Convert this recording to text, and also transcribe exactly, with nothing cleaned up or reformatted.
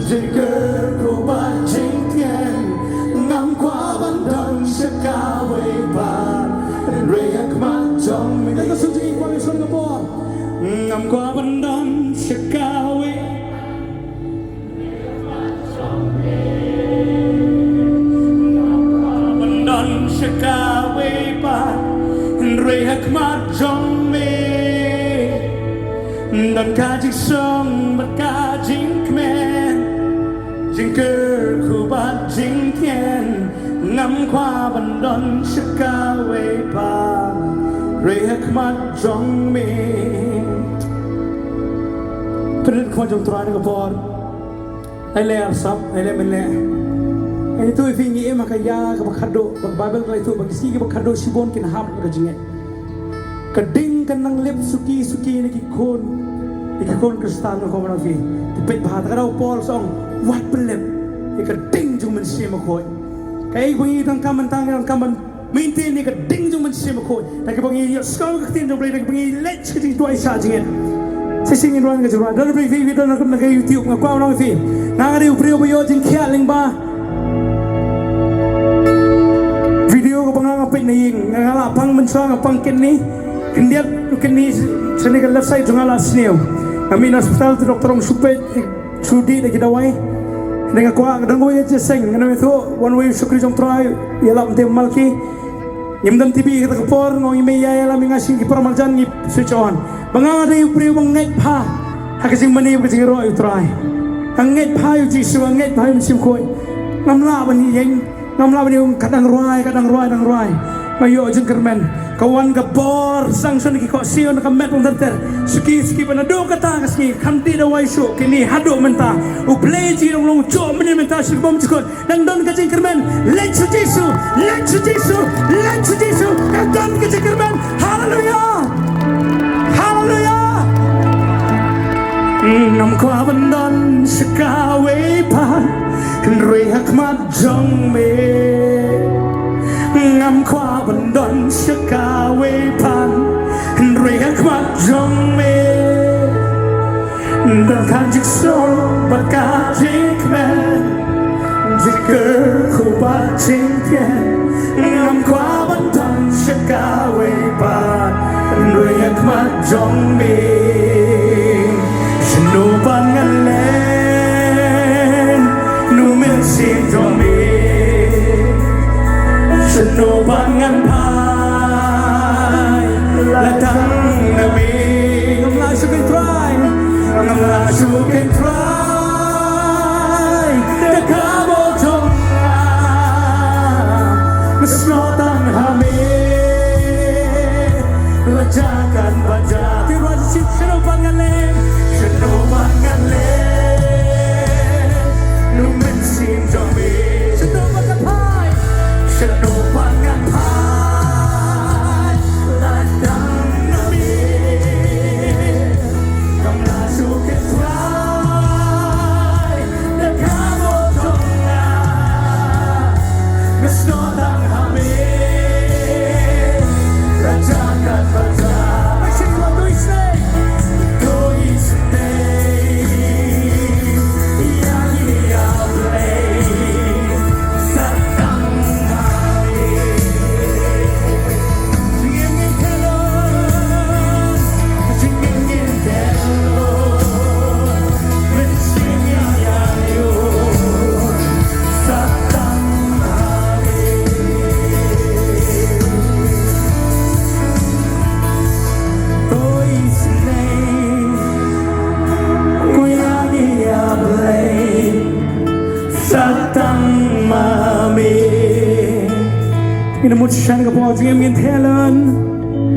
Jingkyrkhu bad jingtien, ngam kwah ban don sha kawei pat, hynrei ha khmat jong me. Kata shu jingkwah ïason ka por. Ngam kwah ban don sha kawei. Ngam kwah ban don sha kawei pat, hynrei ha khmat jong me. Don ka jingsngew bad ka jingkmen, jingkyrkhu bad jingtien, ngam kwah ban don sha kawei pat, hynrei ha khmat jong me. Pynrit khmat jong Trai ha kane ka por. Ai leh arsap, ai leh mynleh. Ai tu i phi ngi im ha ka ïa kaba khadduh, ba ka Baibl ka la ïathuh ba ki sngi kiba khadduh shibun kin hap ha ka jingngeit. Ka ding kan nang lip suki suki na ki khun, na ki khun Khristan, nga kwah ban ong ïa phi. Te peit bha, te ka daw Paul sa ong, wat pynlip ïa ka ding jong u Mynsiem Bakhuid. Kaei ba ngi donkam mynta, ngi donkam ban mynta ïa ka ding jong u Mynsiem Bakhuid. Da kaba ngi ïohsngew ka ktien jong U Blei, da kaba ngi leit sha ka jingduwai sha jingngeit. Shisien ngin rwai ka jingduwai. Don na phi, phi don na ka YouTube, nga kwah ban ong ïa phi. Nga nga dei u briew ba ïoh jingkhiah lyngba video kaba nga nga peit na ïing. Nga nga la pang mynshuwa, nga pang kidney. Khyndiat kidney, shane ka left side jong nga la sniew. Nga mih na hospital, te doktor ong shu peit, shu dih da ki dawai. Hynrei nga kwah, nga don kawei ka jingïaseng, nga ong ïathuh, wan wei u shakri jong Trai, ïalap ïa u Malki. Ngim don T V kata ka por, nga ong ïa me ïa ïalam ïa nga sha ki para marjan, ngi switch on. Ba nga nga dei u briew ba ngeit bha ha ka jingmane bad ka jingïaroh ïa u Trai. Nga ngeit bha ïa u Jisu, nga ngeit bha ïa u Mynsiem Bakhuid. Ngam lah ban ïeng, ngam lah ban ïeng, kat dang rwai, kat dang rwai, dang rwai. Nga ïoh jingkyrmen. Ka wan ka bor sdang shuh na ki khohsiew, na ka met, ong ter ter. Suki suki, ba naduh kata ka sngi kam dih dawai shuh, kine haduh mynta. U Blei jong ngi long long, jong mynne mynta sha ka bymjukut. Dang don ka jingkyrmen. Leit sha u Jisu, leit sha u Jisu, leit sha u Jisu. Dang don ka jingkyrmen. Haleluya. Haleluya. Ngam kwah ban don sha kawei pat, hynrei ha khmat jong me. Ngam kwah ban don sha kawei pat, hynrei ha khmat jong me. Don ka jingsoh bad ka jingkmen, jingkyrkhu bad jingtien. Ngam kwah ban don sha kawei pat, hynrei ha khmat jong me. Shano pat ngan leit, na u Mynsiem jong me? Shano pat ngan phai, lada tang na me? Ngam lah shuh kein Trai, ngam lah shuh kein Trai. Da ka bor jong nga, nga snoh tang ha me. La jaka ba jaka. Te rwai shisien, shano pat ngan leit, shano pat ngan leit, na u Mynsiem jong me. Shano pat ngan phai, shano pat ngan phai, lada tang na me. Ngam lah shuh kein Trai, da ka bor jong nga, nga snoh tang ha me. Raja kan raja. Ba shisien wat to isynei, to isynei. Ïa ngi ïa Blei. Sa tang ma me. Ngin mut shisha ka por jingim, ngin theh lynti.